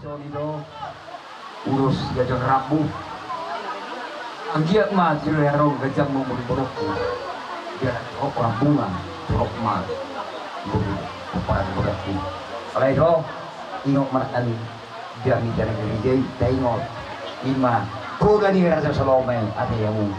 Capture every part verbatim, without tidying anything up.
Songon i do ulos ganjang rambu. Anggiat ma jolo i ro ganjang umur ni boruku. Biar ro rambu ma, torop ma umur ni boruku. Alai do, ingot ma nangkin di hami di na gereja i, taingot. I ma poda ni Raja Salome, ate hamu.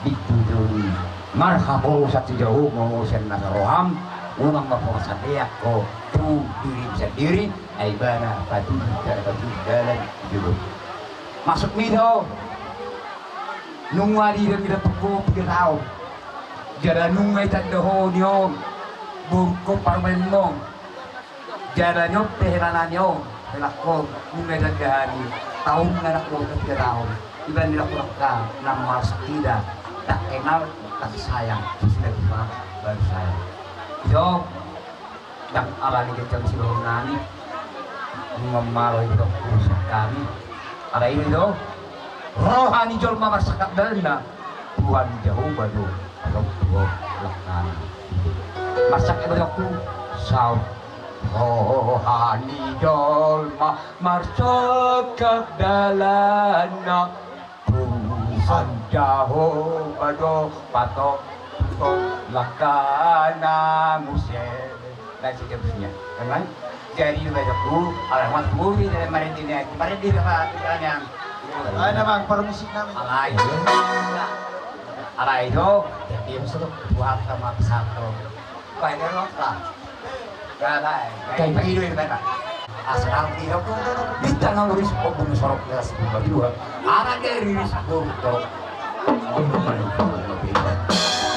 Bindu joli, marhaporusan tu Jahowa ma sian nasa roham. Unang ma pola saleak ho tu dirim sandiri, ai ibana patuduhon, patuduhon dalan di jolo. Maksudmi do, nunga diida-ida ho piga taon, jala nunga itanda ho ni on borungkon parumaenmon. Jala ni on pe hela nami on, hela ho, nunga itanda hami taon na nangkin piga taon. Iba ni laku rangka na marsak ida, tak kenal, tak sayang, sudah lupa, baru sayang. Ido, ndang ala ni ganjang sidohonon nami, nunga malo ido urusan hami. Alai ido, roha ni jolma marsangkap dalanna, Tuhan Jahowa do. Adong tu ho langkana. Marsangkap do tu saut. Roha ni jolma marsangkap dalanna, Tuhan Jahowa do patongkon langkana muse. Nah, itu dia bunyinya. Kan, kan? Jadi, lu baca ku, alamat ku, di dalam marende ni, marende apa, pikirannya? Alai na, Bang, permisi nami. Alai. Alai, do. Jadi, maksud, buat sama satu. Baik, ya, lo, Bang. Alai, baik, baik, baik, baik. Asal aku di, aku, bintang, aku, di, aku, di, sorok, ya, sebelum berdua. Anak dari, di, sorok, sorok.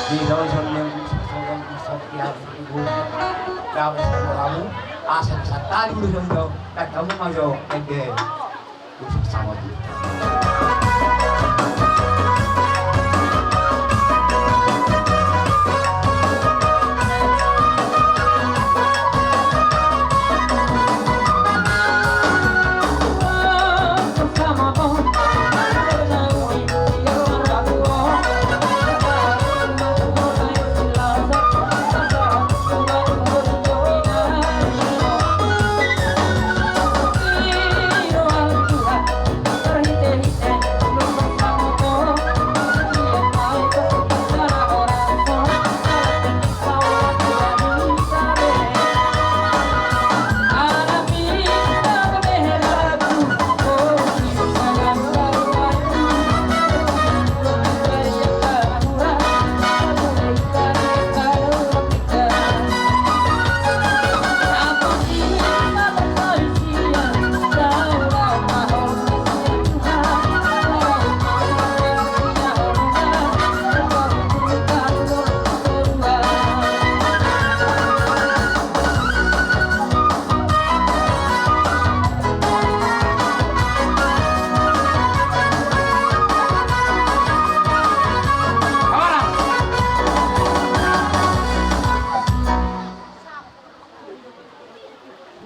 Di, sorok, sorok, yang, sorok, yang, sorok, yang, Dapot hamu, asa bisa tadi udah jauh-jauh. Dan kamu mau jauh, ende. Usah sama dia.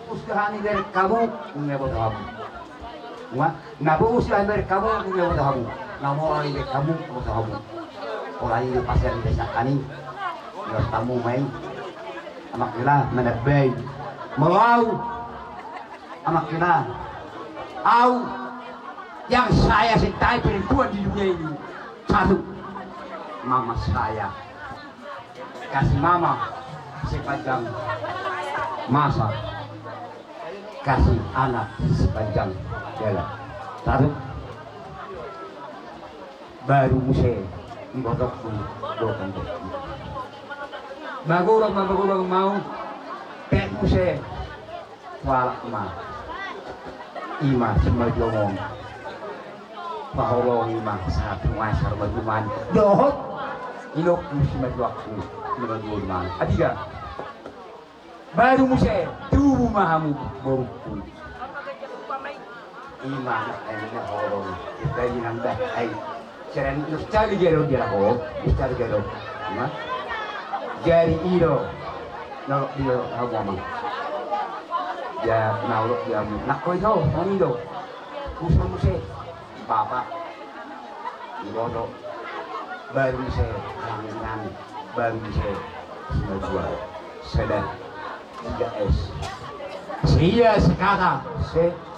Usaha ni dari kamu, nunga boto hamu. Nunga, na bogsi iba dari kamu, nunga boto hamu. Na mora iba dari kamu, boto hamu. Pola iba pasan iba sakani. Nunga tamu main. Amak ila, mana baik. Molo au. Amak ila. Au. Yang saya cintai perempuan di dunia ini. Satu. Mama saya. Kasih mama sepanjang masa, kasih anak sepanjang jalan. Taruh baru muse di botok pun. Bagorang ma bagorang mau pek muse. Walak ma. Ima simajuang on. Paholongi ma satu ngasar majuman. Dohot. Ilok mu simajuangku. Simajuang ma. Adiga. Baru muse. Tubu ma hamu borukku. Ima. Ayo na holong. Kita inang dah. Ayo. Seren nus cari gero dia ho, nus cari gero. Nah. Jadi ido. Nolok dia hamu amang. Ya nolok dia hamu. Nak koi ho, mani do. Musa muse. Bapak. Iboto. Baru muse. Nang nang. Baru muse. Semua dua. Sedang. Tiga S. Sia sekata. Se.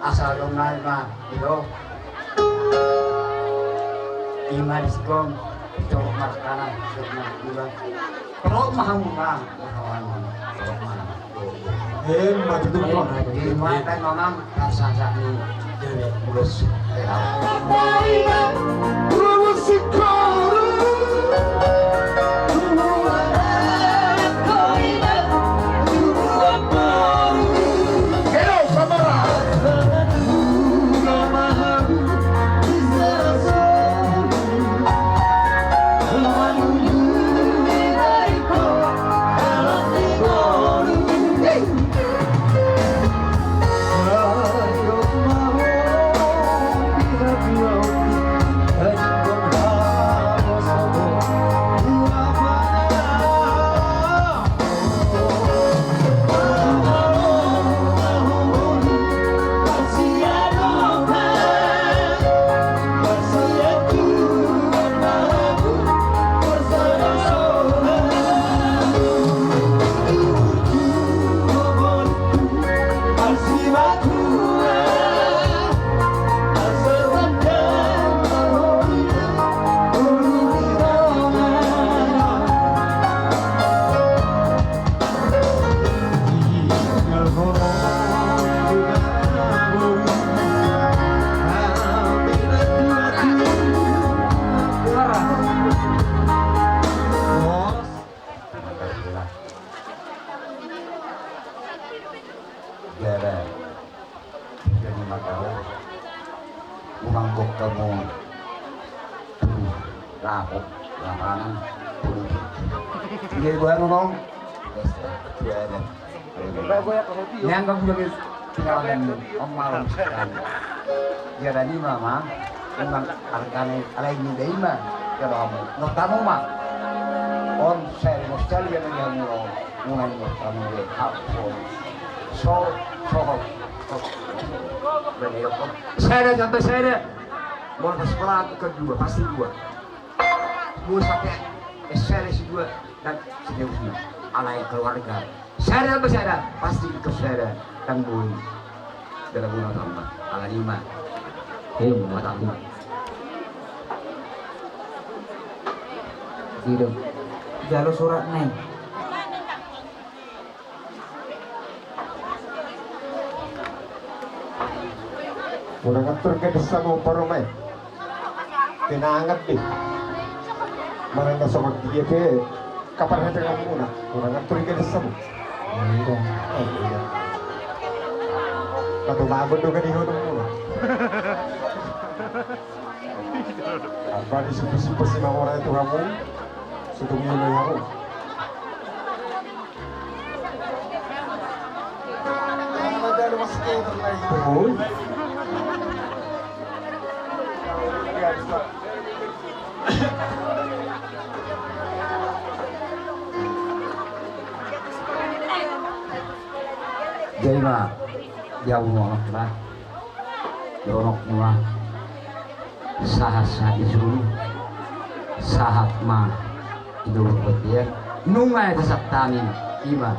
Asa adong nai ma, ido. Ima diskon, cok markana, cok markana. Pro ma hamu ma, pro ma hamu. Pro ma hamu. Ima tutu. Ima, ima, Amang, rasa sani. Jadi, mulus. Jadi maka umang bokka mo. Lapok, lapangan. Jadi gua ngomong. Nian kan gua tinggal ngomong. Jadi ni mama, memang argana alai ni dai ma. Kalau kamu, no tamu ma. On saya mau sekali yang dia mau. Mulai mau tamu deh. So, so, so. Sada sampai sada. Mau pas sekolah kedua pasti dua. Mau sampai S R S dua dan seterusnya. Alai keluarga. Sada sampai sada pasti ikut sada dan boy. Dalam rumah tambah. Ala lima. Hei, rumah tambah. Hidup. Jalo surat nih. Udah ngatur ke desa mau paromai. Kenangan deh. Mana nggak sama dia ke kapan ada kamu nak? Udah ngatur ke desa mau. Iya. Oh, iya. Kata bagus tuh kan di hono. Apa di situ situ si mau orang itu kamu? Situ mulu ya. Jadi ma, dia mau apa? Donok ma. Sahat-sahat ni solu. Sahat ma. Ido berpetian. Nunga ya tasat tani. Ima.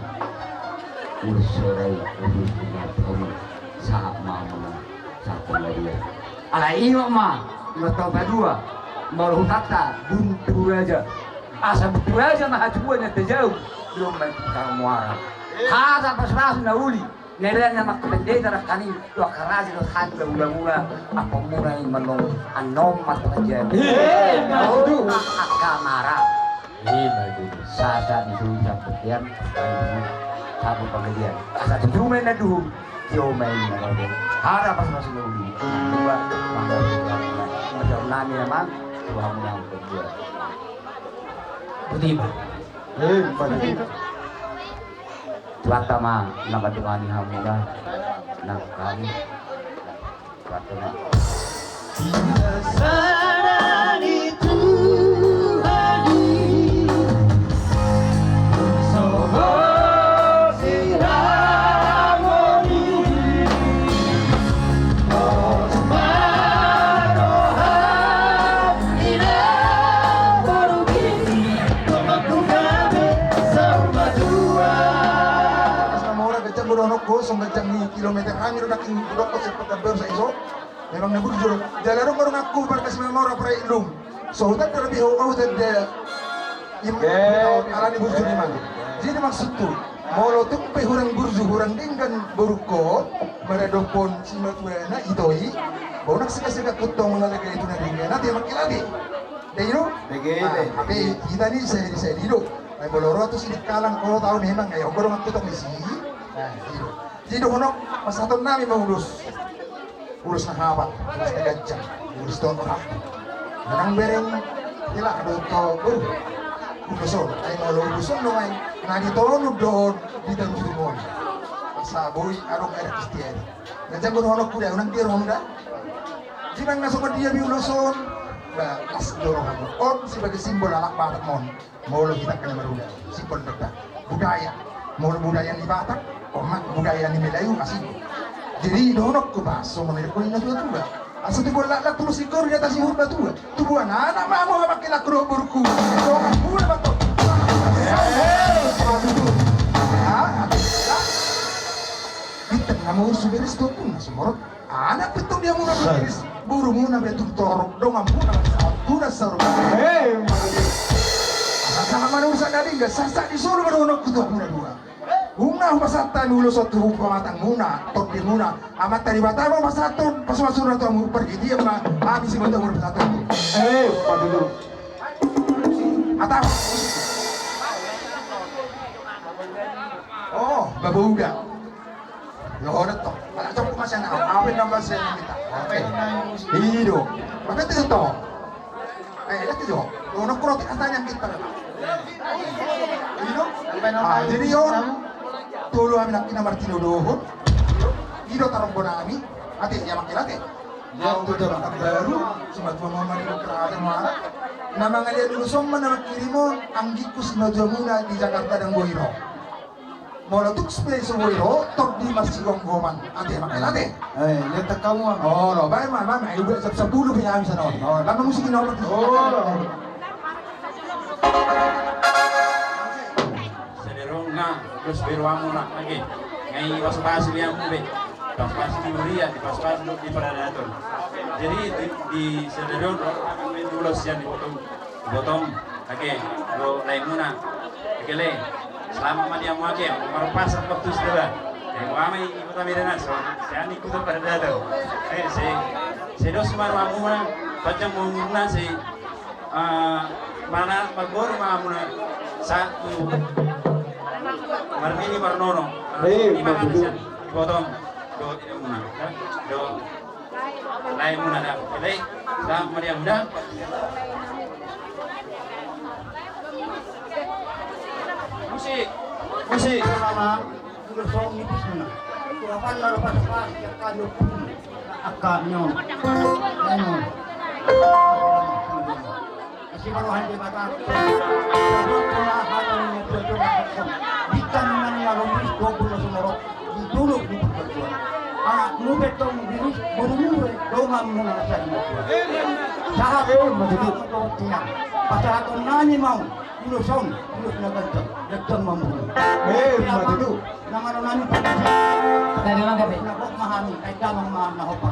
Usorai. Usorai. Sahat ma. Sahat ma dia. Ala ima ma. Ima tau padua. Malu hutata. Buntu raja. Asa buntu raja ma hatuan yang terjauh. Belum main tukang muara. Hata pas-pas na uli. Nera na mangkapendeta rakan i, doa karaja doa hati ba mula-mula, apa muna i manong anom martangga jam. Iya, betul. Angka mara. Iya, betul. Sasa di sini sampetian, sasa di sini sapu panggajian. Asa tutu main na duhum, tio main na duhum. Hara pas masuk na uli. Dua, mangga, mangga, mangga, nami amang, tua menang kedua. Butiba. Eh, butiba. Tuata ma na mandongani hamu da nang kami. Tuata ma. Sana di Tuhan Songon ganjang ni kilometer hami do nangkin dokkon sian Pekanbaru saisa. Memang na burju do. Jala adong ma donganku marga Simamora Prairung. Sahuta da, lebih sahuta da. Ima alani burju ni malu. Jadi maksudku, molo tung pe hurang burju hurang denggan borungkon maradophon simatuana ito i, boi unang sega-sega hutongon na laga i tu na denggan ate, mangkilat ate. Dai do. Hape hita ni sadia-sadia do. Ai molo ro tu Sidikalang, ho tau memang ai, ho donganku tong disi. Jadi dohononku, pasahatonnami ma ulos. Ulos na hapal, ulos na ganjang, ulos tu anak. Manang bereng, hela do tu boru. Ulos on, ai molo ulos on do ai na ditolon do on di dalam rumah. Asa boi adong adat istiadat. Ganjang do dohononku da, unang diaruhon da. Jinang na songon dia be ulos on. Ba, las do rohamu. On sebagai simbol halak Batak ma on. Molo hita angka na marula, simbol do da budaya. Molo budaya ni Batak, on ma budaya ni Melayu asing. Jadi dohononku ba songon na nidok ni natua-tua. Asa tubuan laklak, tubu singkoru, di atas i hurba tua. Tubuan anak ma hamu, hamangke laklak dohot borungku. Dongan muna ma tong. Bintang na mursu beres topung na sumorot. Anak pe tong di hamuna be tiris, borumuna pe tung torop, donganmuna sahat tu na saur matua. Sahat ma na urusan na denggan, sahat-sahat ni solu ma dohononku tu hamuna dua. Unang hupasahat hami ulos on tu pamatangmuna, tondimuna. Amanta Debata ma hupasahathon pasu-pasuna tu hamu, pargitian ma hami sibotomu hupasahathon. Ataho. O, babauda. Yo, oda tong. Ala cokku masian au. Ape nambal sian kita? I do. Ape tu tong? Eh, lihat tu jo. Dohononku roti katanya kita. I do. Ah, jadi on. Tolu hami nangkin na martinodohon. I do tarombo nami. Ate, ia mangkilat ate. Au do tarombo baru. Simatua ma mari kerajaan mana? Na mangalean ulos on ma na mangkirim on. Anggingku simatuamuna di Jakarta dang boi ro. Molo tung pe so boi ro, tong di marsigomgoman. Ate, mangkilat ate. Eh, lihat tak kamu, Bang. O, lo, baen ma, baen ma. Ai udah jam sapuluh pe hami sian on. O, baen ma musik i na. O. Sadarion na, terus beru hamu na, oke. Ngai pasu-pasu di hamu be. Pasu-pasu di huria, di pasu-pasu di paradaton. Jadi di, di sadarion ro, ulos sian di potong. Ibotom, ake, do laemuna. Ake le, selamat ma di hamu ake, marpasu waktu sudah. Lae, hamu i Kota Medan, so, sian i Kota Paradaton. Eh, si, si dos ma rohamuna, panjang ma umurna, si, eh, mana marboru ma hamuna, satu, marbini marnono. Eh, marboru. Ibotom, do, do, do. Lae muna da. Lae, selamat ma di hamu da. Musik. Musik. Mama, udah song nipis muna. Tuapan lalu pas-pas, ya, kayu pun. Akka nyon. Nyon. Asi ma roha ni Debata. Sabab pola hata ni natua-tua na hongkon. Bintang na ni na lombis dua pulu na sumorop. Di tuluk ni parguruan. Anakmu pe tong diris, borumuna pe donganmuna na sadi matua. Sahat ma tutu. Pasahaton nami ma on. Ulos on, ulos na ganjang. Ganjang ma umurmu. Eh, ma tutu. Na mano nami pangkasi. Tadi ma gabe. Na gok ma hami, ai damang ma na hompa.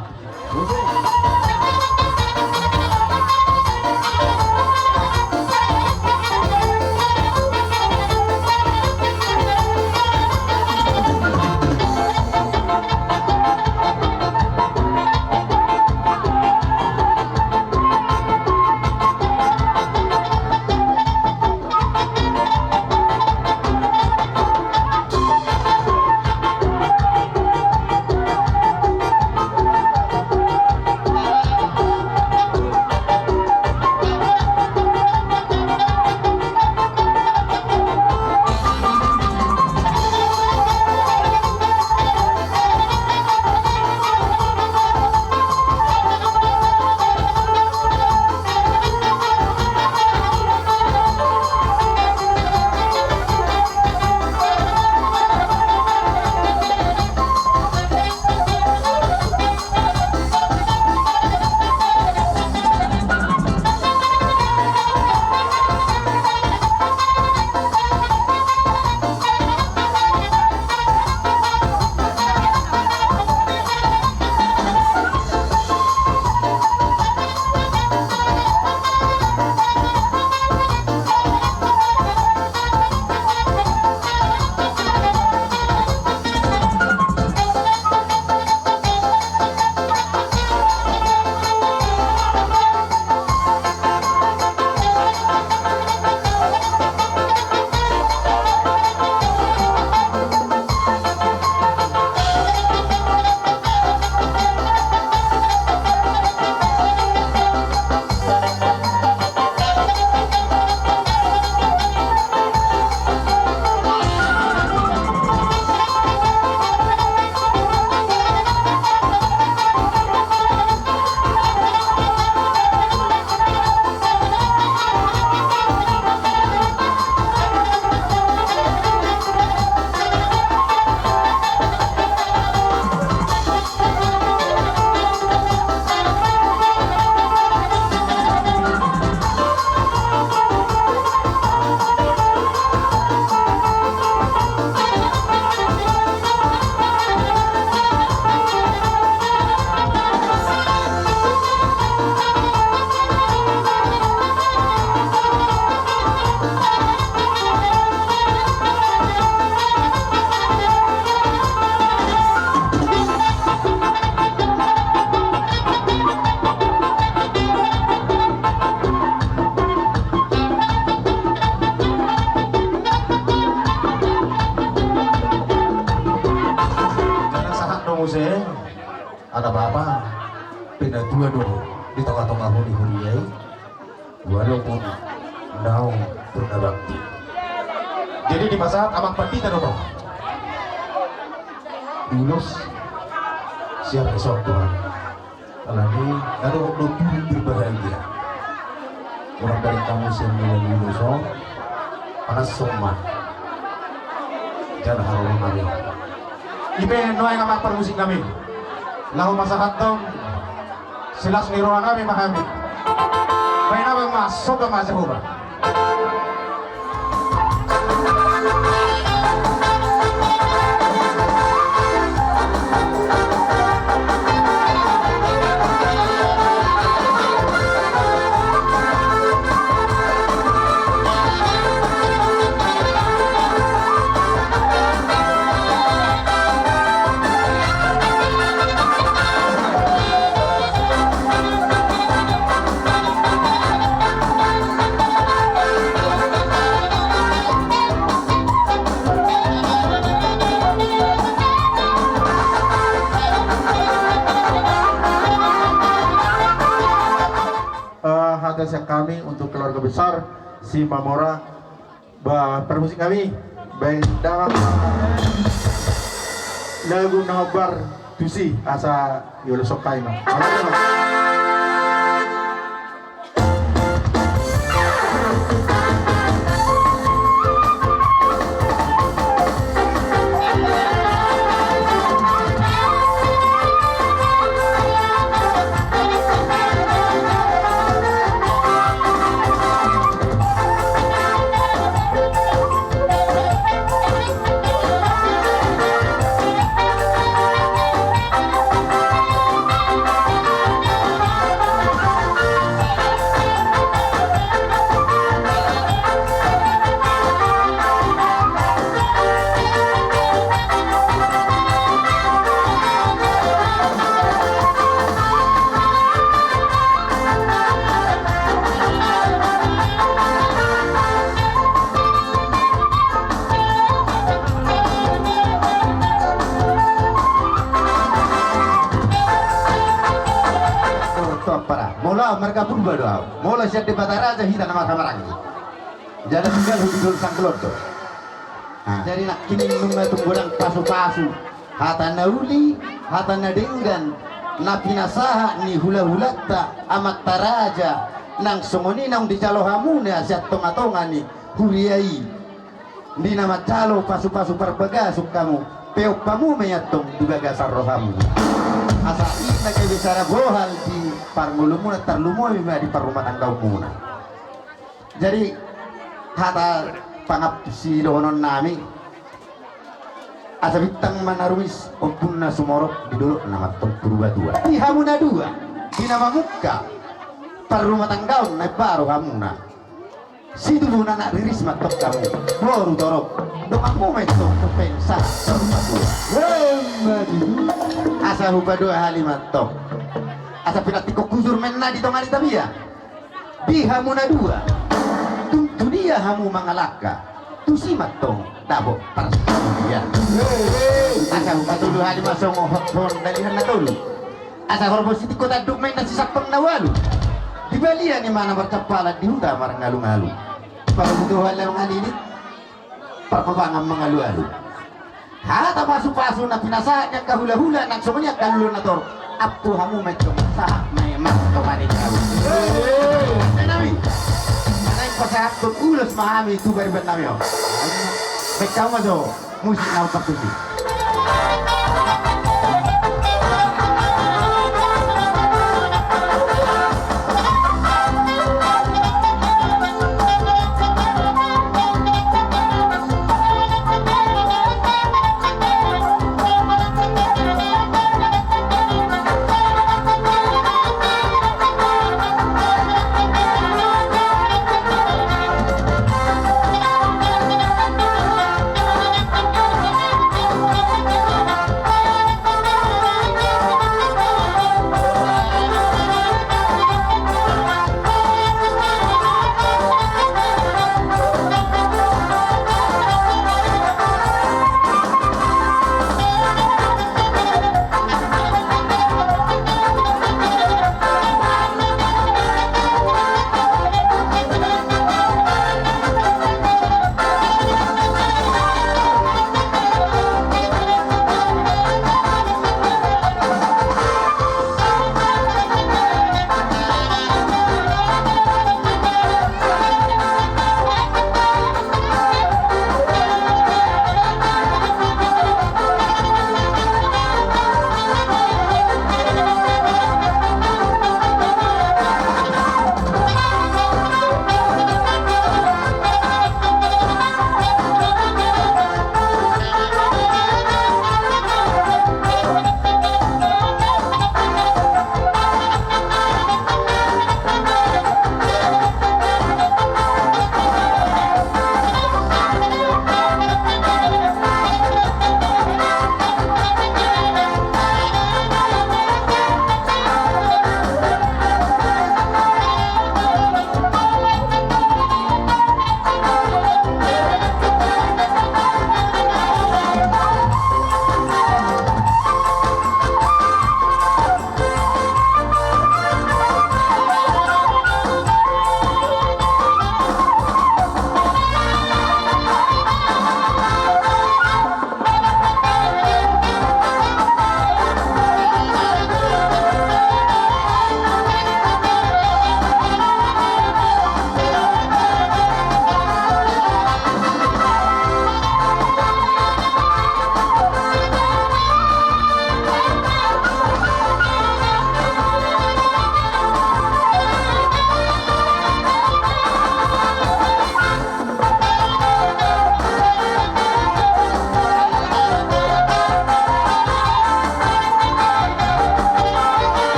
Pinatua do di tonga-tonga ni huria i, walaupun naung purna bakti. Jadi dipasahat amang pandita do, ulos siap esok Tuhan. Alani, na dohot do turun berbahagia. Orang dari kamu sian nilai ulos on, panas soma. Jala haroro nami. Ipe nuaeng amang parmusik nami. Laho pasahathon silas ni roha nami ma hami. Baen amang ma, soba ma Jahowa. Eh, hata sian kami untuk keluarga besar Simamora. Ba, parmusik nami, baen damang lagu na hombar tusi asa ioloshon hami ma. Molo au marga Purba do au. Molo sian Debata Raja hita na marhahamaranggi. Jadi tinggal hudidol sanggelon do. Jadi nangkin nunga tung godang pasupasu, hata na uli, hata na denggan, na pinasahat ni hulahulanta amanta raja, nang songon i naung dijalo hamuna sian tongatonga ni huria i. Di na manjalo pasupasu parbagason hamu, peop hamu ma i antong di bagasan rohamu. Asa i ma gabe sada bohal di parngoluonmuna, tarlumobi ma di parrumatanggaonmuna. Jadi hata pangap sidohonon nami, asa bintang ma na rumis, ombun na sumorop di dolok na mantong Purbatua. Di hamu na dua, di na mamungka parrumatanggaon na imbaru hamuna. Situbu na anak riris mantong hamu, boru torop, donganmu ma i antong tu pensa Purbatua. Asa hupaduahali mantong. Asa pinantikhon hujur ma inna di tonga ni tapian. Di hamu na dua, tung tu dia hamu mangalangka, tusi mantong dapot parsaulian. Asa hupatoluhali ma songon hot hon dalihan na tolu. Asa horbo sitingko tanduk ma inna sisampang na ualu. Di balian i ma na marcampalan, di huta marngalungalu. Parbutuhan lalu ngalili. Parpabangan mangalualu. Hata pasupasu na pinasahat ni angka hulahula nang songon i angka lolo na torop. Ampu hamu ma i antong sahat ma i antong ari tahu. Nami. Manang pasahathon ulos ma hami tu pariban nami on. Baen hamu ma jo musik na partusi.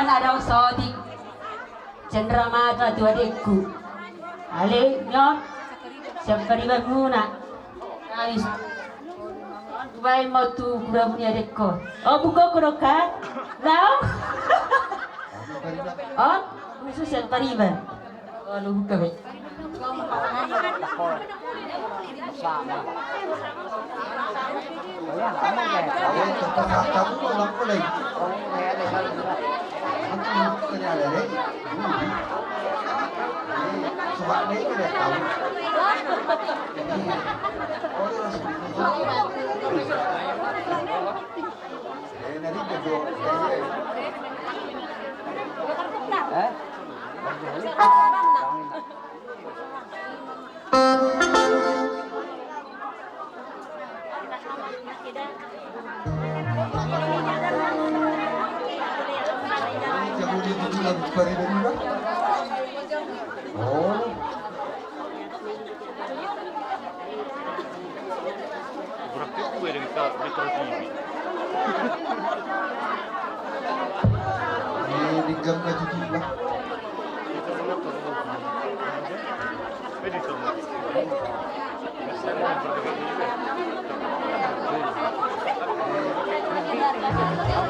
Adong saotik. Cendramata tu adekku. Ale, Nyot. Sian paribanmuna. Habis. Baen ma tu pura ni adekko. O, buka ko doka. Dao. O, khusus sian pariban. O, lu buka be.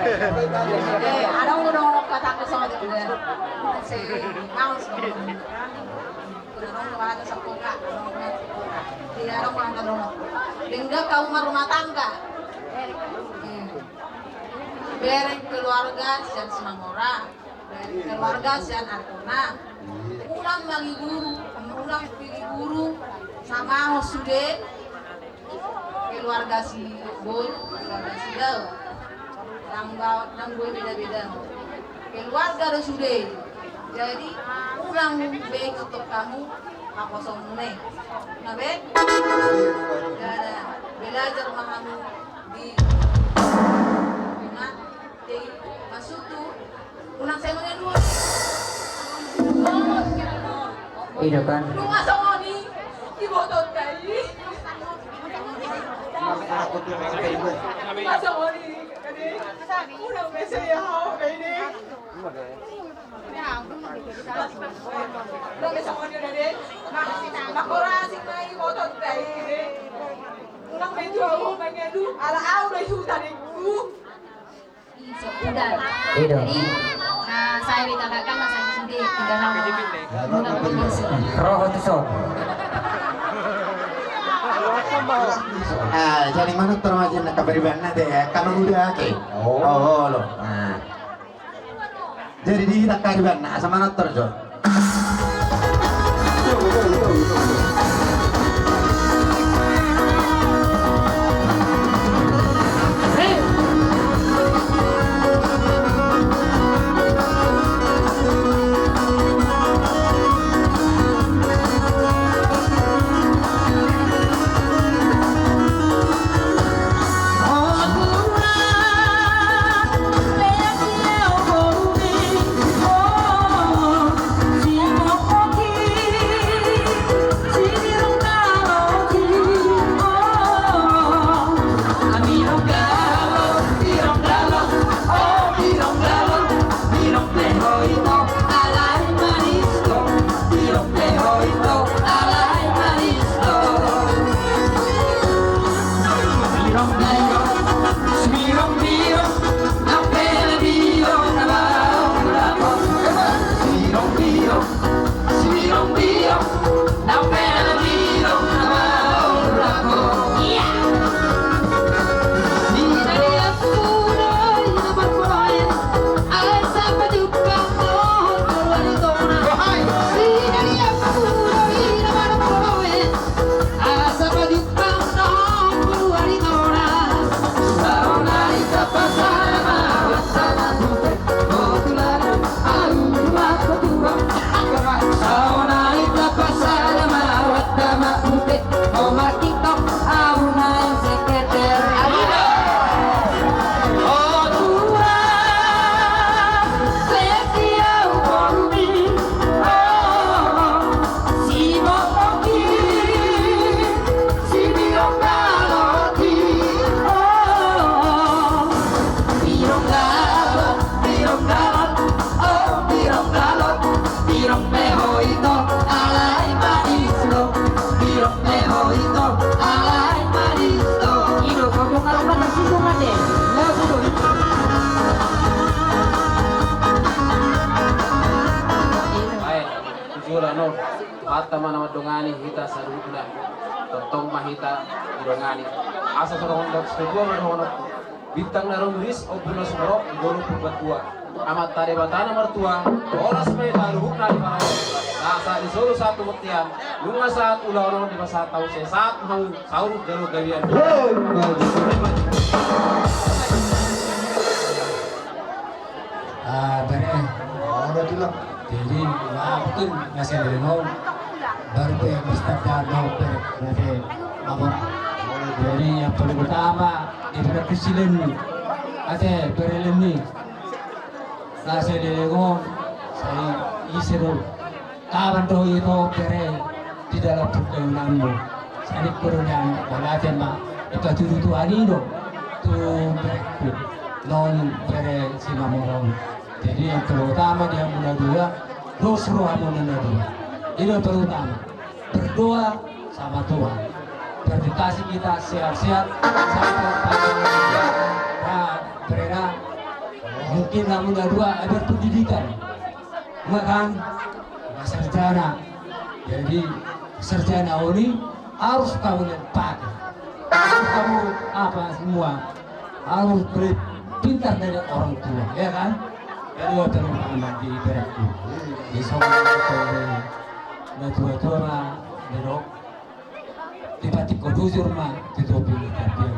Eh, adong do dongan hata songon i. Sai maus do. Adong do hata sapoka. Iya, adong hata dongan. Denggan hamu marrumah tangga. Hmm. Bereng keluarga sian Simamora. Bereng keluarga sian Artona. Unang mangiburu, unang pigiburu, samahon sude. Keluarga si Boi, keluarga si Dao. Nang ba-, nang boi beda-beda. Keluarga do sude. Jadi, unang be ikut hamu, apa somune. Na be? Jadi, belajar ma hamu di rumah. Jadi, maksudku, unang sai mangeluh. I do kan. Nunga songon i, iboto tai. Nunga songon i, kade. Unang be sai hau, kade. Unang be songon i, kade. Nunga songon i, kade. Unang be tu au mangeluh, ala au do i huta dengku. Sudah. I do. Jadi, nah, saya minta kakak, mas, aku sudah tinggal nama. Roho tu son. Ah, jadi manutor ma sian na kaparibanna te, ya, kan udah, oke. Oh. Oh, lo. Nah. Jadi di hita kaparibanna, asa manutor jo. Sungguh mate, lagu do. Baik, tujuan on. Tuhanta ma na mandongani hita saluhutna. Tongtong ma hita didongani. Asa songon na satua ma dohononku. Bintang na rumiris, ombun na sumorop, di dolok Purbatua. Amanta Debata na martua, horas ma hita luhutna di parauton. Asa di solu sahat tu bontean, nunga sahat ulaon on, dipasahat hamu, sai sahat hamu, saur jalo gabean. Ah, bere. Olo, tulang. Jadi, maaf, kan, masih ada yang mau. Baru pe, Mister Dano, bere, bere, lapor. Jadi, yang paling utama, di bere kusilen ni. Ate, bere len ni. Masih ada yang mau. Sai ise do. Kawan do ito bere di dalam pergaulanmu. Sani koro dan balate ma. Ipatudu Tuhan i do. Tu bereku. Non bere Simamora on. Jadi yang terutama di hamu na dua, dos rohamuna na dua. I do terutama. Berdoa sama Tuhan. Berdikasi kita sehat-sehat. Sampai pada, ya, berena. Mungkin hamu na dua, eh, berpendidikan. Makan, sarjana. Jadi, sarjana on i harus kamu yang pakai. Harus kamu, apa, semua. Harus beri pintar dari orang tua, ya kan? Jadi, waktu itu anak di bereku. Di sana, na tua-tua, di rok. Dipatik ko jujur ma, tu topi ni tapian.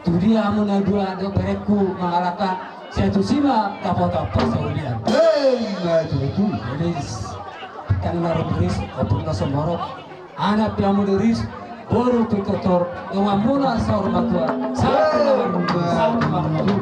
Tu dia hamu na dua do bereku mangalangka, sai tusi ma dapotan parsaulian. Emma tutu. Jadi, tang na rumiris, ombun na sumorop, anak pe hamu riris, boru pe tortor, donganmuna saur matua. Saur matua. Emma tutu.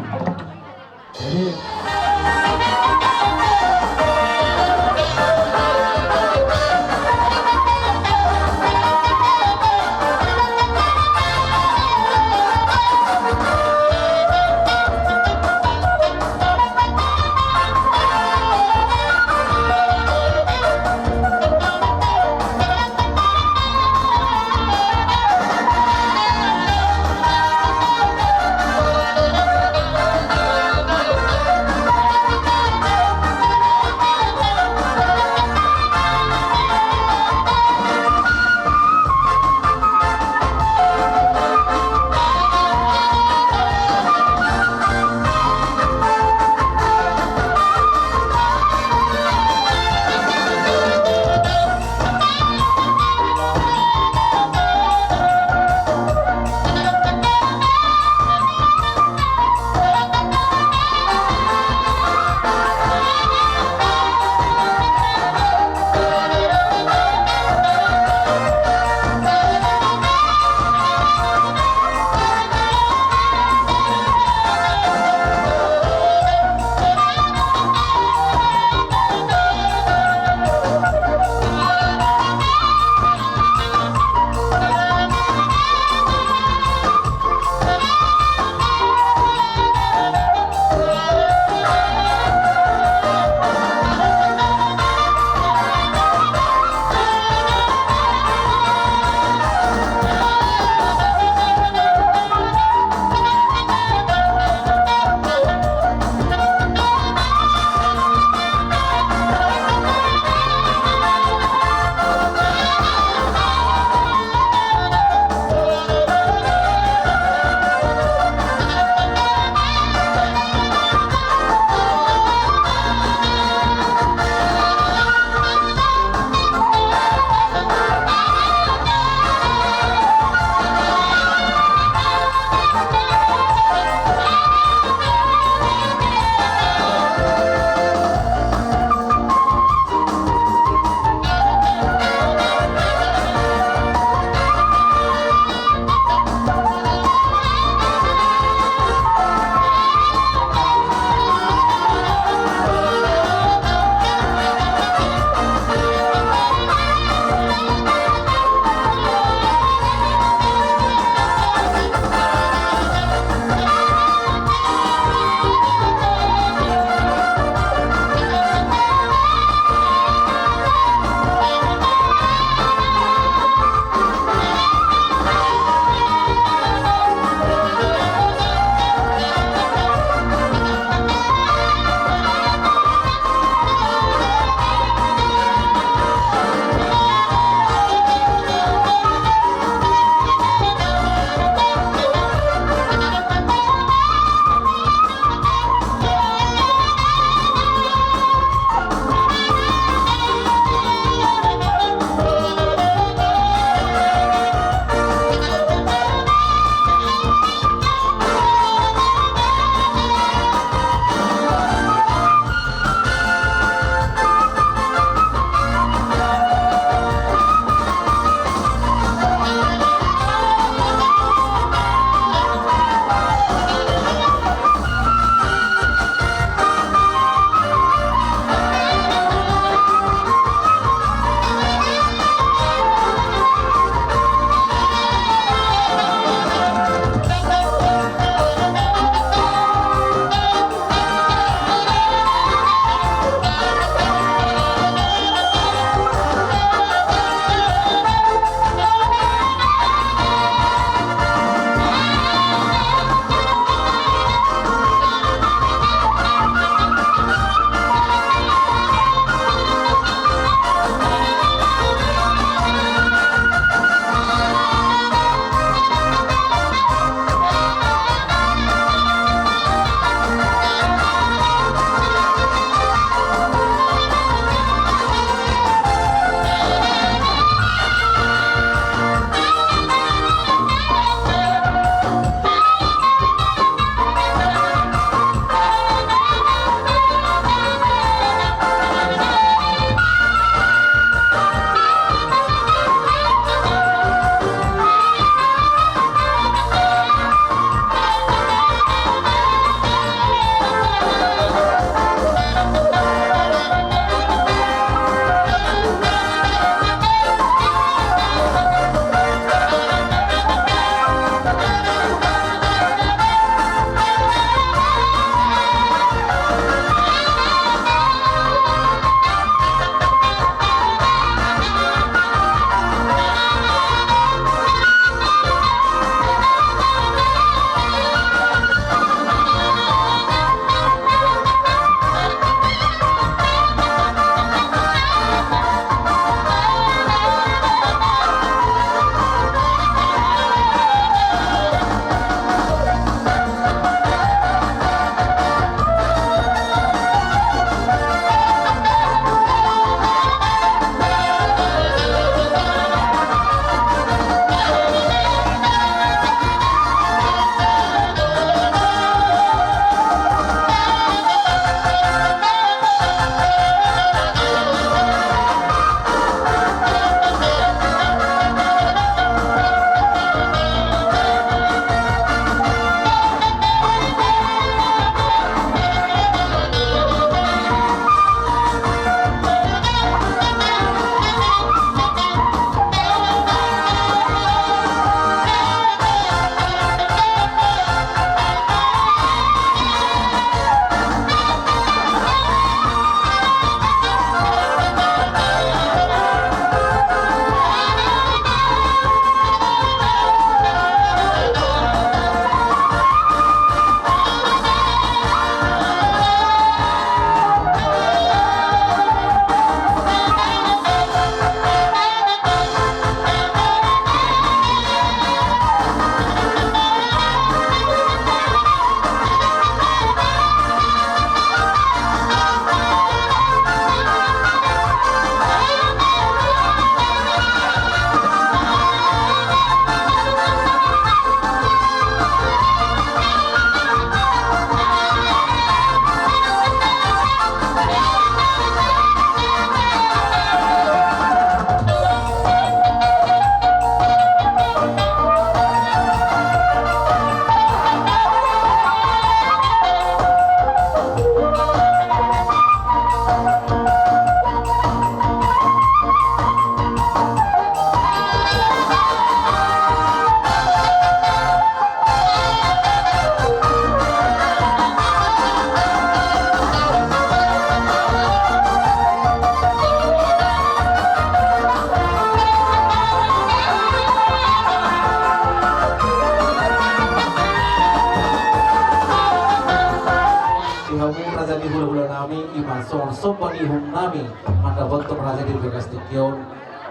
Raja ni hulahula nami, ima songon somba ni uhum nami mandapothon raja di bagas tingki on.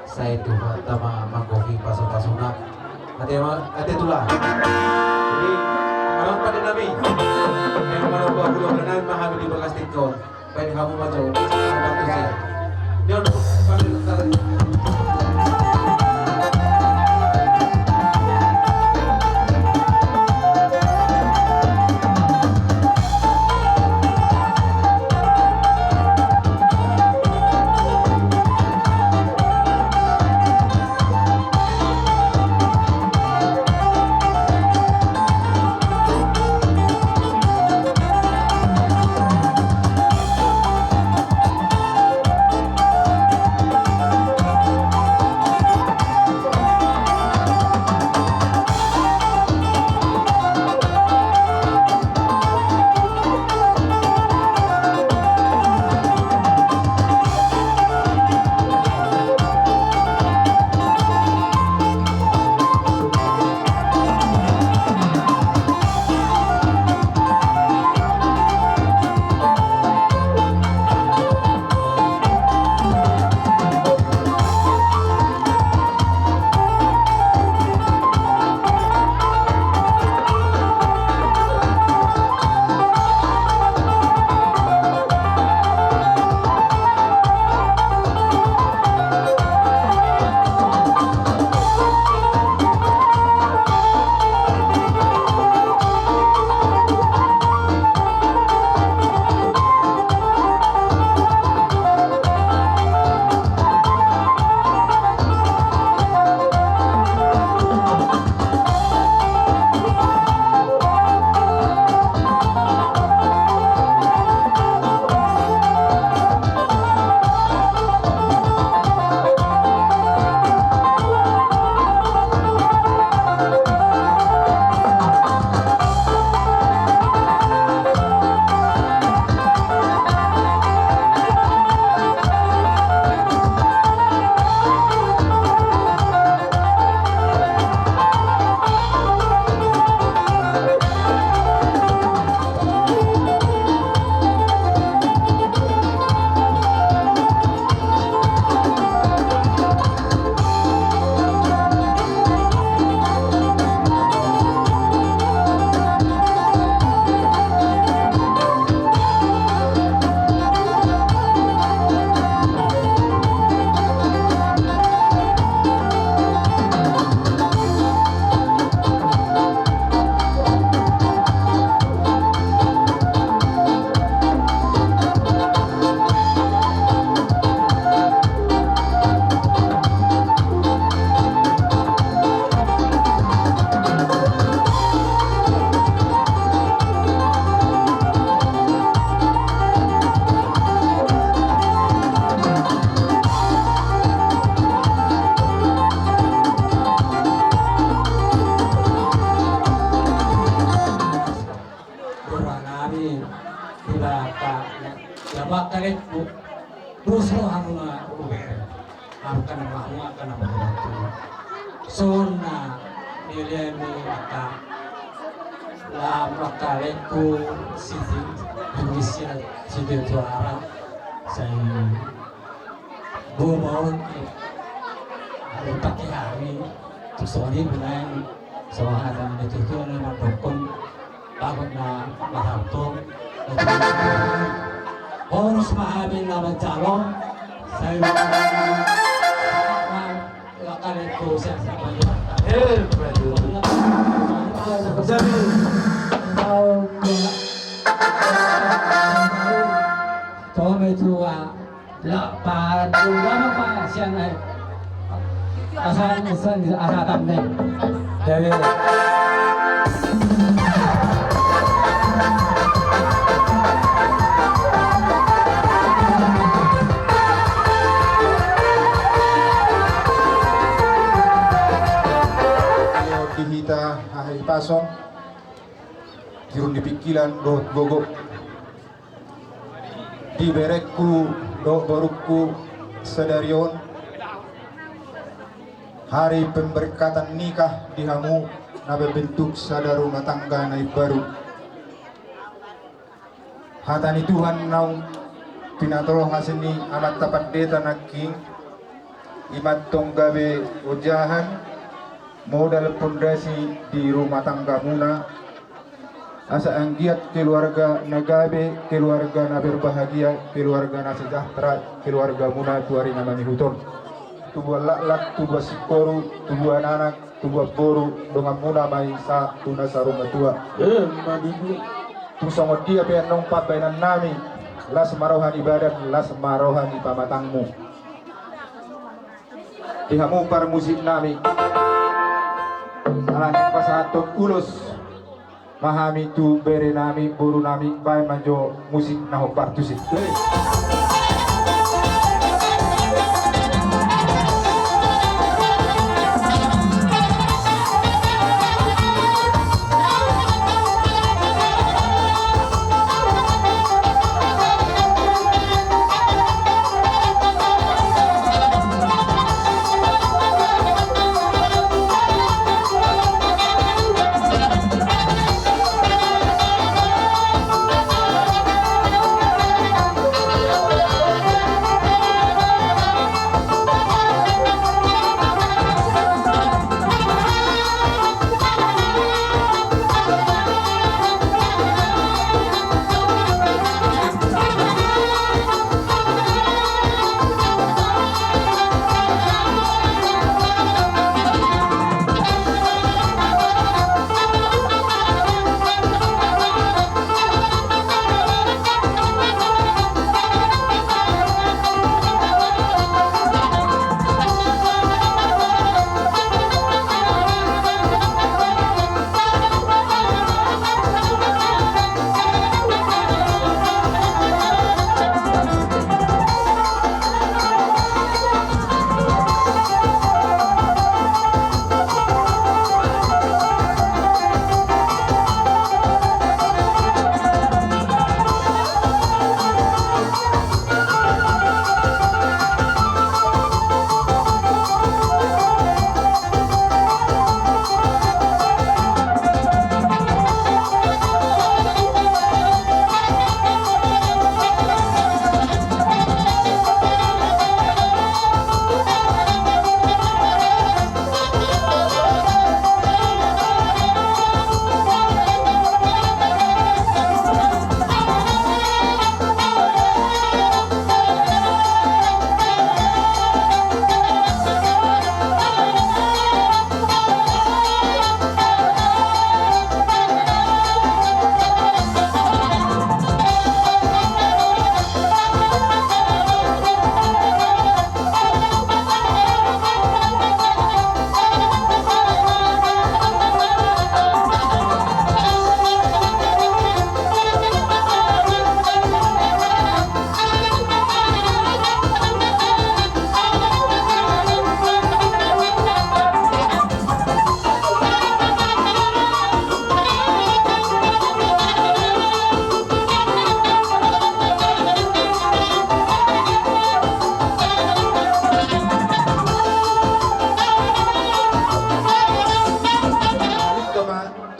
Sai Tuhanta ma manggohi pasupasuna. Ate ma, ate tulang. Jadi, amang pande nami, ima nomba hulahula nami ma hami di bagas tingki on. Baen hamu ma jo. Boru nami, di bata, ya bata lekku. Terus lo hamu na uber. Angka na mahu, angka na mahu. Sona nilai mi angka. Lam angka lekku sisi, sisi, sisi juara. Sai bobaon, eh, ada pakai hari. Terus hari benar. Songon hata ni natuatua na mandokkon, bagot na marhalto. Horas ma hami na manjalo. Sai ma. Lakale ko siap-siap aja. Eh, betul. Jadi, tahu nggak? Tahu itu, ah. Lah, padu lama, Pak, sian ai. Asa, asa, asa tande. Jadi. Ayo, di hita, haha, i pason. Tirun di pingkilan, dohot gogo. Di berengku dohot borungku sadari on, hari pemberkatan nikah di hamu na membentuk sada rumah tangga na imbaru. Hata ni Tuhan naung pinatorohon ni amanta pandita nangkin, i ma antong gabe ojahan, modal pondasi di rumah tanggamuna, asa anggiat keluarga na gabe, keluarga na berbahagia, keluarga na sejahtera keluargamuna tu ari na mangihut on. Tubuan laklak, tubuan singkoru, tubuan anak, tubuan boru, donganmuna ma i sahat tu na saur matua. Emma tutu. Tung songon dia pe annon pambahenannami, las ma roha ni badan, las ma roha ni pamatangmu. Di hamu parmusiknami, alani pasahathon ulos ma hami tu berenami, borunami, baen ma jo musik na hombar tusi.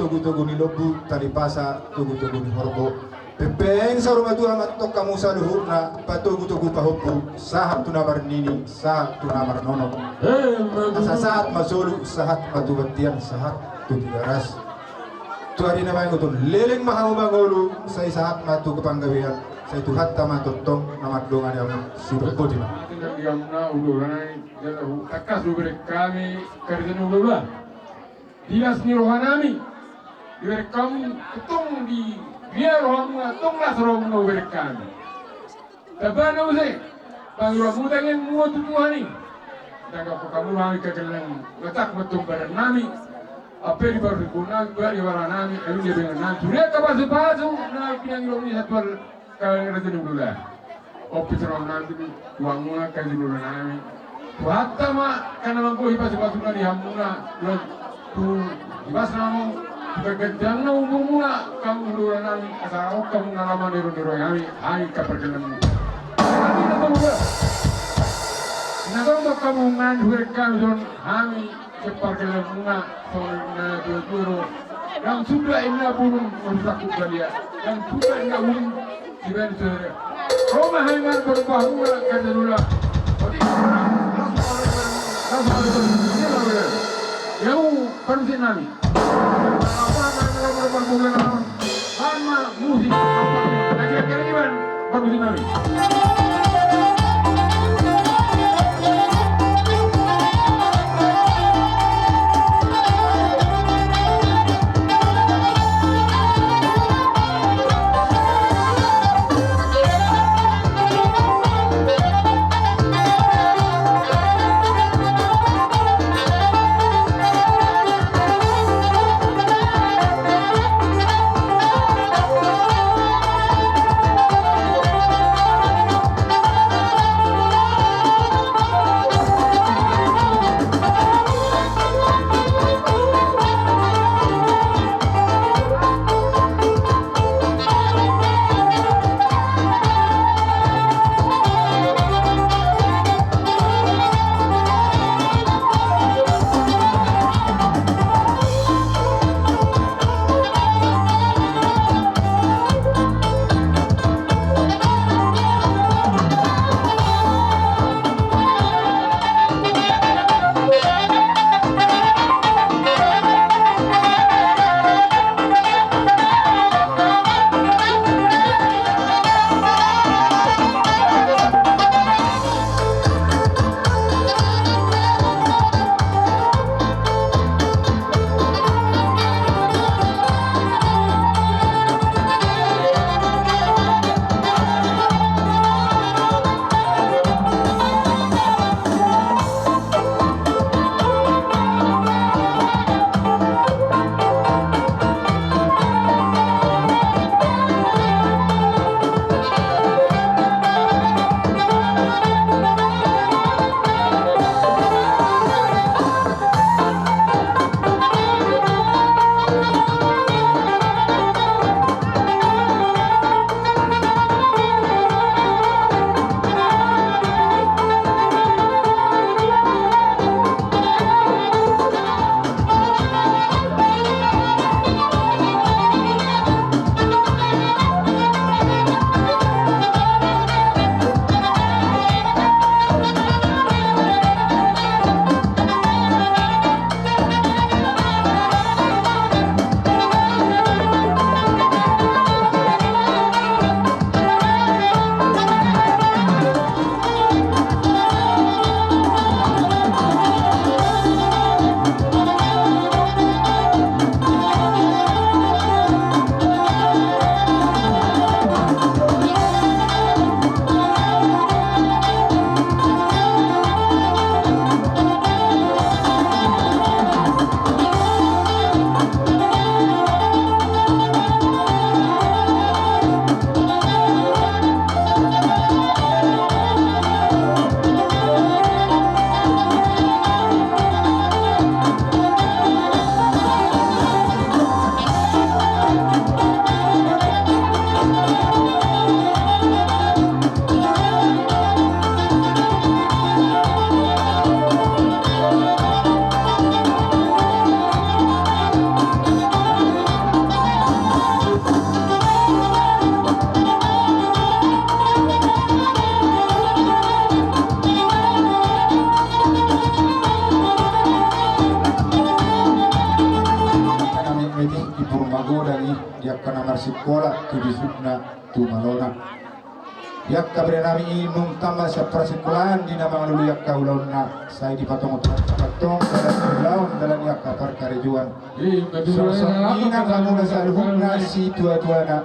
Togutogu ni lombu, tali pasa, togutogu ni horbo. Pepeng saur matua ma antong hamu saluhutna, patogutogu pahompu, sahat tu na marnini, sahat tu na marnono. Asa sahat ma solu, sahat ma tu bontean, sahat tu Tigaras. Tu ari na mangihut on, leleng ma hamu mangolu, sai sahat ma tu panggabean, sai Tuhanta ma tongtong na mandongani hamu. Suda boti ma. Tangkas do bereng hami, karja ni ulaula. Di las ni rohanami, dibereng hamu tong di dia rohamuna, tong las rohamuna hubereng hami. Tamba na muse, pangidoanmuna tangiangmuna tu Tuhan i. Dang hamu hami kagelleng, matak ma tong badannami. Ampe di parhibunami, bari baranami, alu dia dengan nanti. Dia kapasupasu, na pinangidoan ni satuan. Kami rajin dulu lah. Opis rohanami, uangmuna, kaji dulu nami. Tuhanta ma, karena manggohi pasu-pasuna di hamuna, tu ibas namu, tu kegenjangna umurmuna, kamu dulu nami, asa hamu na lama niro-niro hami, hami kaperkenan. Hami na tolu. Na tolu kamu ngan, huer kami son, hami keperkenan muna, son na dua-dua. Ndang suda inna burung marsaku badia. Ndang suda inna burung sibaen saudara. Ro ma haingan berubah mula kata dula. Odi, langsung, langsung, langsung. Yau, panusi nami. Apa, apa, apa, apa, apa, apa, apa, apa, apa, musik, apa, apa, apa, apa, apa, apa, panusi nami. Di Purmagodang i, di angka na marsikola tu bisukna tu malona. Di angka bere nami i nunga tamba sian parsikolaan di na mangalului angka ulaonna, sai dipatongon Tuhan tong dalan ni ulaon, dalan ni angka parkarejoan. Songon i nang hamuna saluhutna situatuana.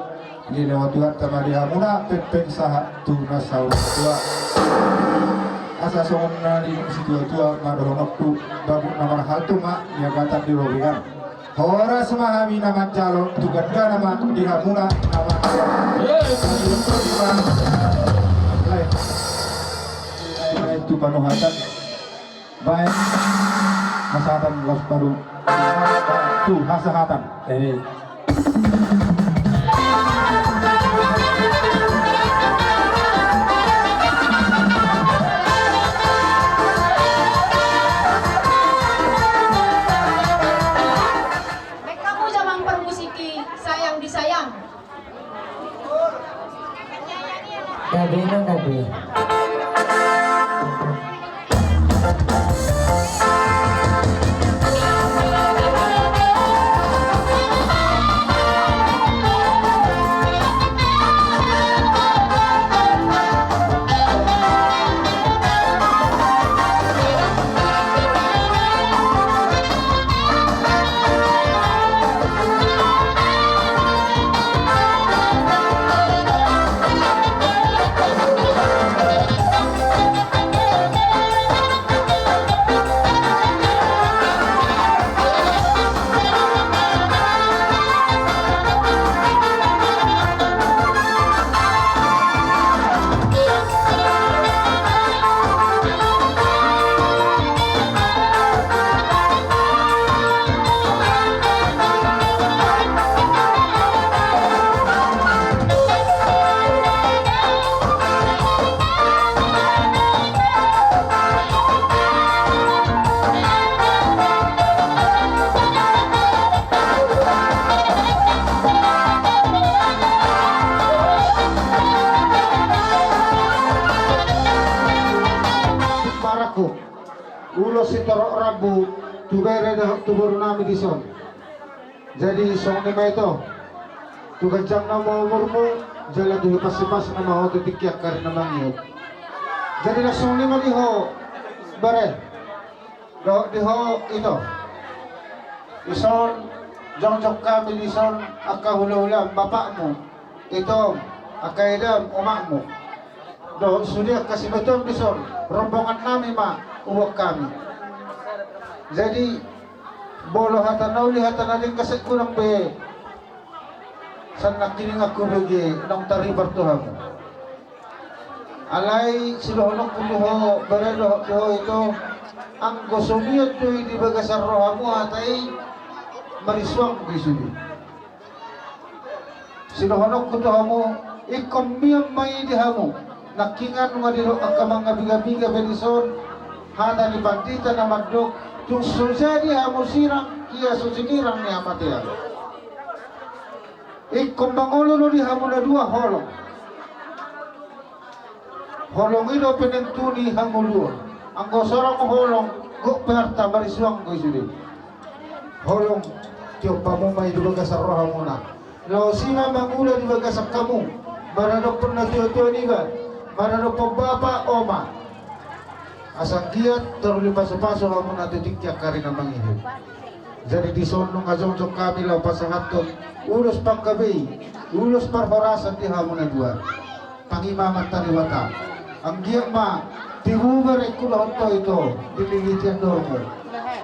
Dilehon Tuhanta ma di hamuna pengpeng sahat tu na saur matua. Asa songon na nidok ni situatua ma dohononku, bagot na marhalto ma niagatan di robean. Horas ma hami na manjalo, tu gandana ma di hamuna na manjalo. Lae, lae, lae tu panuhatan. Baen hasahatan, laos baru tu hasahatan. Eh. Baen hamu jamang Gabe na gabe. Marangkup ulos sitorop rambu tu bere dohot tu boru nami dison. Jadi songon i ma ito, tu ganjang na ma umurmu, jala tu hipas-hipas na ma ho tu tingki angka ari na mangihut. Jadi laos songon i ma di ho bere dohot di ho ito. Dison jongjong hami dison angka hula-hula bapakmu, itom, angka edam, omakmu. Dohot sude angka sibatuam dison, rombongan nami ma uang hami. Jadi molo hata na uli, hata na denggan, sai godang be sian nangkiningan hubege naung taripar tu hamu. Alai sidohononku tu ho bere dohot tu ho ito, anggo so mian do i di bagasan rohamu hata i, marisuang do i sude. Sidohononku tu hamu, ingkon mian ma i di hamu. Nangkiningan nunga didok angka mangabiga-biga be dison, hata ni pandita na mandok, tung so jadi hamu sirang, ia so sinirang ni hamatean. Ingkon mangolu do di hamu na dua holong. Holong i do penentu ni hangoluan. Anggo so adong holong, gok pe arta, marisuang do i sude. Holong, tiop hamu ma i di bagasan rohamuna. Laos i ma mangula di bagasan hamu, maradophon natua-tua niba, maradophon bapa, oma. Asa anggiat taruli pasu-pasu hamuna tu tingki angka ari na mangihut. Jadi dison nunga jongjong hami laho pasahathon ulos panggabean, ulos parhorasan di hamu na dua. Tangihon ma Amanta Debata. Anggiat ma tibu berengku dohot ho ito dililiti andormu.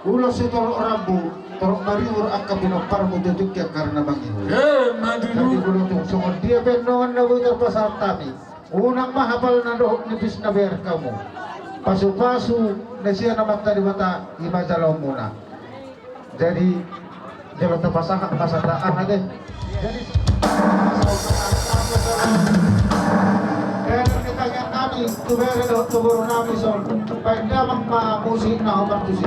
Ulos sitorop rambu, torop maribur angka pinomparmu tu tingki angka ari na mangihut. Jadi molo tung songon dia pe annon na boi tarpasahat hami, unang ma hapal na dohot nipis na bereng hamu. Pasu-pasu na sian Amanta Debata i ma jaloonmuna. Jadi jala tapasahat ma sada aha deh. Jadi bereng ni tangiang nami tu bere dohot tu boru nami dison. Baen damang ma musik na hombar tusi.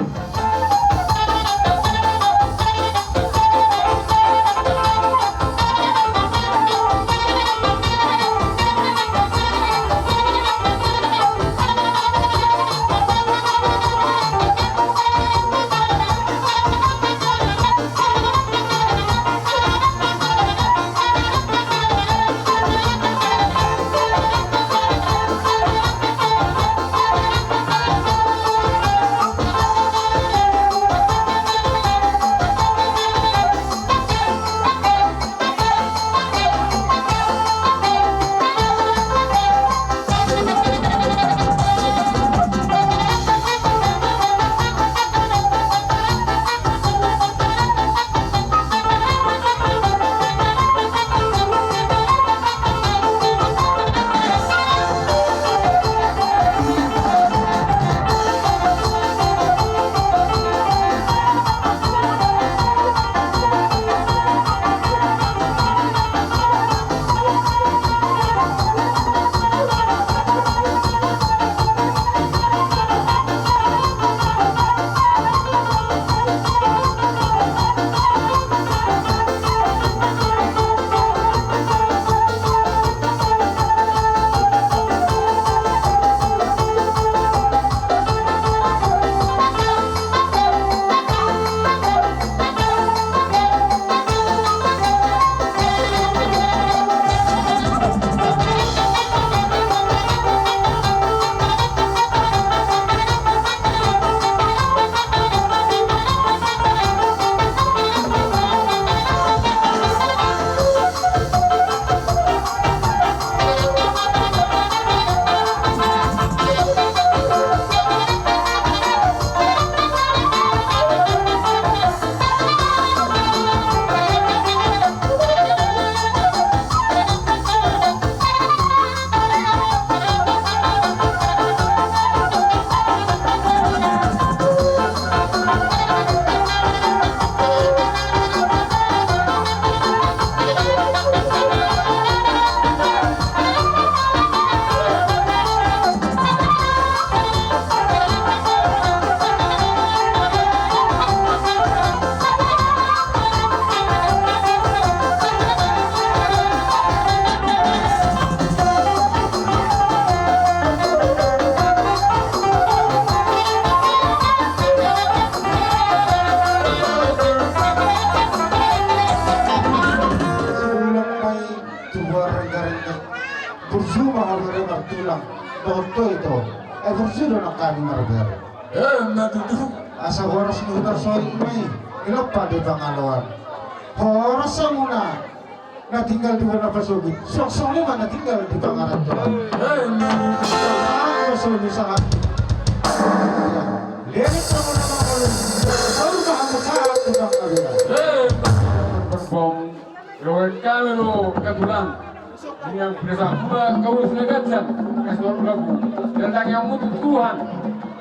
Rengga-rengga. Burju ma hamu martulang. Dohot ho ito. Eh, burju do nang hami marbere. Eh, na tutu. Asa boras ni huta soi ma i. Ilompa di pangaloan. Horas hamuna. Na tinggal di bona pasogit. Suang songon i ma na tinggal di pangarantoan. Eh, na tutu. Sahat do solu sahat. Lihat hamuna mangolu. Solu ma hamu sahat tu pangaloan. Eh, na tutu. Bom. Rohot hami do katulang. Ini yang biasa pula kau sudah gancang. Kasih orang lagu. Dan tangi yang mutu Tuhan.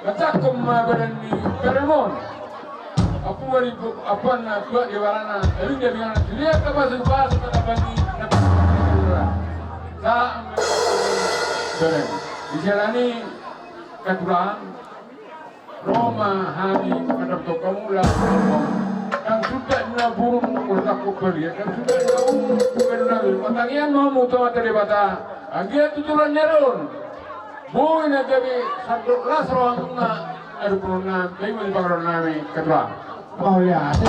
Katakom ma badan ni peremon. Aku bari apa na tua di warana. Tapi dia bilang dia ke pasuk pasuk kata pagi. Sa. Badan. Di jalan ini katulang. Ro ma hami mandapothon hamu laho. Ndang suda na burung, ora tangkup balia, ndang suda na burung, bukan na burung. Patangiangon ma hamu tu Amanta Debata, anggiat tutulan ni ari on. Boi na gabe sandok las rohamuna, adu pulung nami, tai muli pangaraon nami, ketua. Mauliate.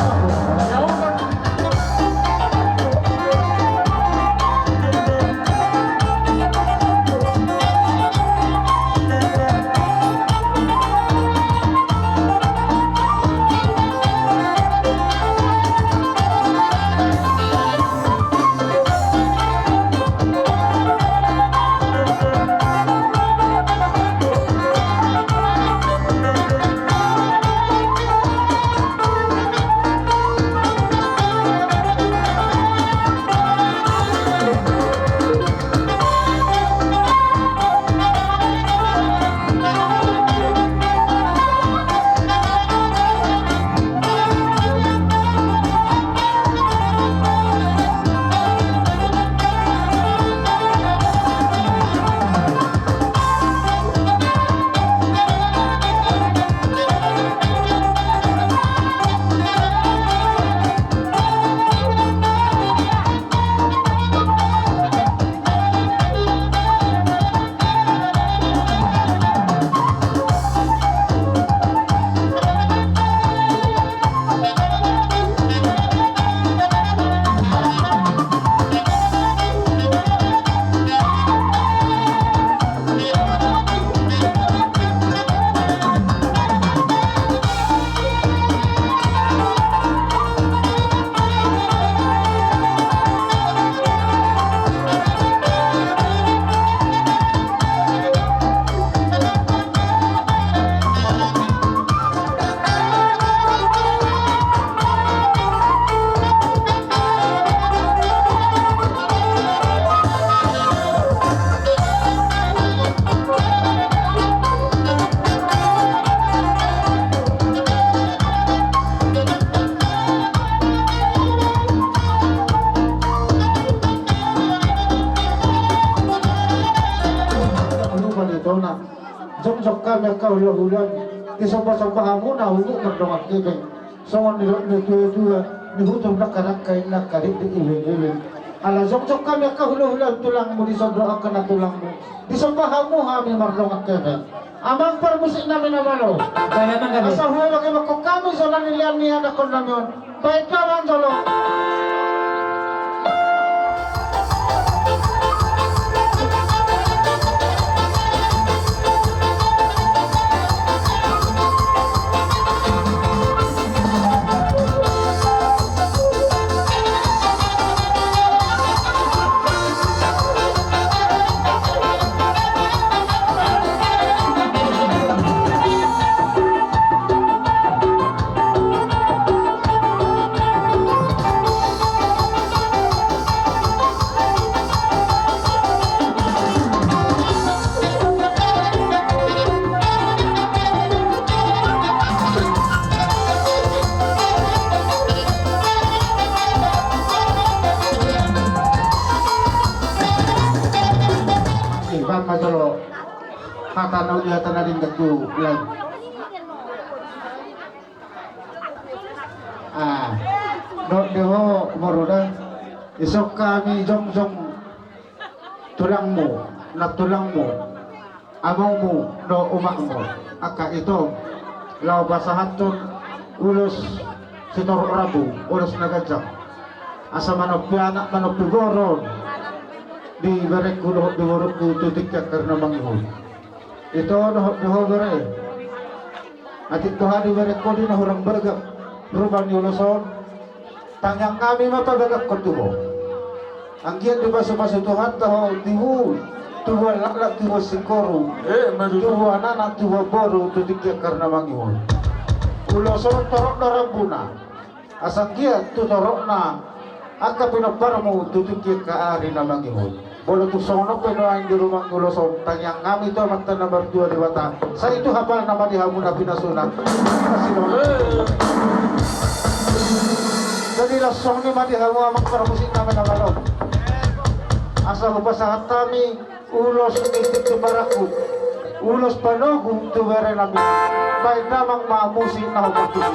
Lupa di tona. Jongjong hami angka hulahulam, disomba-somba hamuna huhut mardongan hepeng. Songon nidok ni tua-tua, nihutur nangka-nangka i nangka dikdiki ibeng-ibeng. Ala jongjong hami angka hulahulam tulangmu, dison do angka na tulangmu. Disomba hamu hami mardongan hepeng. Amang parmusik nami na malo. Asa huhut bagi mangkok hami jala nilehon ni anakkon nami on. Baik, kawan, tolong. Iban ma jolo. Hata na uli, hata na denggan tu lae. Ah, dohot di ho boru da. Dison hami jongjong tulangmu, nantulangmu, amongmu dohot umakmu, angka ito, laho pasahathon ulos sitorop rambu, ulos na ganjang. Asa manompi anak, manompi boru. di berengku dohot di borungku tu tingki angka ari na mangihut. Ito dohot di ho bere. Atik tu ho di berengku di na hurang bagak ruma ni ulos on. Tangiang nami ma pabagakkon tu ho. Anggiat dipasupasu Tuhanta ho, tubu, tubuan laklak, tubuan singkoru, eh, madu, tubuan anak, tubuan boru tu tingki angka ari na mangihut. Ulos on torop do rambuna. Asa anggiat tu torop na angka pinomparmu tu tingki angka ari na mangihut. Molo tung songon on pe nuaeng di rumang ni ulos on, tangiang nami tu Amanta na martua Debata, sai tu hapalna ma di hamu na pinasuna. Jadi laos songon i ma di hamu amang parmusik nami na malo. Asa hupasahat hami ulos ni tingki marangkup, ulos panogu tu bere nami. Baen damang ma musik na hupasahat.